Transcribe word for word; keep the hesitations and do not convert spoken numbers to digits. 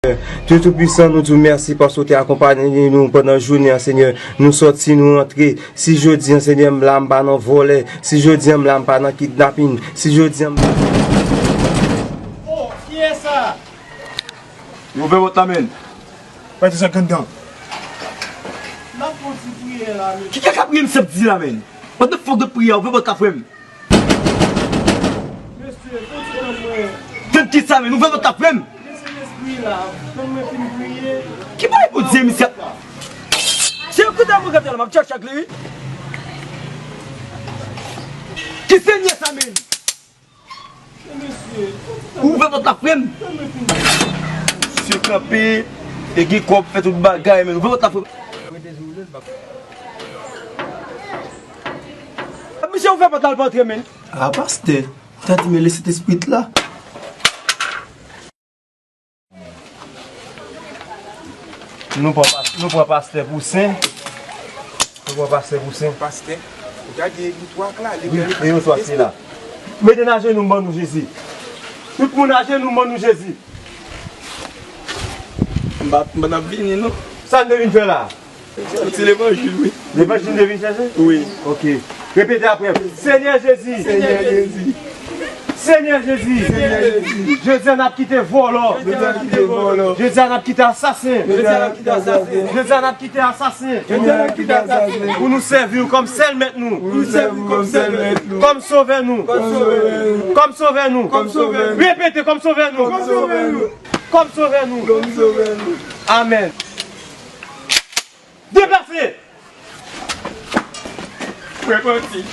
Dye Toupisan, nou di w mèsi paske w te akonpaye nou pandan jounen an, Senyè. Nou sòti, nou antre. Si jodi an, Senyè, m la, m pa nan vòlè. Si jodi an, m la, m pa nan kidnapin. Si jodi an, m la... Oh, kiyès sa? Yo ouvè pòt la, menn. Pati sa kandan. N ap fè yon ti priyè la, menn. Ki kaka priyè misye ap di la, menn? What the fuck de priyè? Ouvè pòt la, frè m. Mesye, fè ti tann mwen. Tann kisa, menn? Ouvè pòt la, frè m. Mesye, lespri la. Tann mwen fin priye. Ki bagay Bondye, misye? Se yon kout a mwen gade la, m ap tchak chak li, wi. Ki senyè sa, menn? Mesye, fè ti tann. Ouvè pòt la, frè m. Tann mwen fin priye. Misye kanpe, e gen kòb, fè tout bagay, menn. Ouvè pòt la, frè m. Misye ouvè pòt la, l pa antre, menn. Ah, pastè. Tande, men lese espri la. Nou pran pas-, nou pran pastè pou sen. Nou pran pastè pou sen. Pastè, gade li twa k la, li... Wi, e yo twa se la. Mete n ajenou, m ban nou Jezi. Tout moun ajenou, m ban nou Jezi. M pa, m pa t ap vini, non. Sa n te vin fè la? Soti levanjil, wi. Levanjil de vin chèche? Wi. Ok. Repete apre m. Senyè Jezi. Senyè Jezi. Senyè Jezi. Senyè Jezi. Jodi a n ap kite vòlò. Jodi a n ap kite vòlò. Jodi a n ap kite asasen. Jodi a n ap kite asasen. Jodi a n ap kite asasen. Jodi a n ap kite asasen. Pou nou sèvi w kòm sèl mèt nou. Pou nou sèvi w kòm sèl mèt nou. Kòm sovè nou. Kòm sovè nou. Kòm sovè nou. Kòm sovè nou. Repete, kòm sovè nou. Kòm sovè nou. Kòm sovè nou. Kòm sovè nou. Amèn. Deplase! Repanti.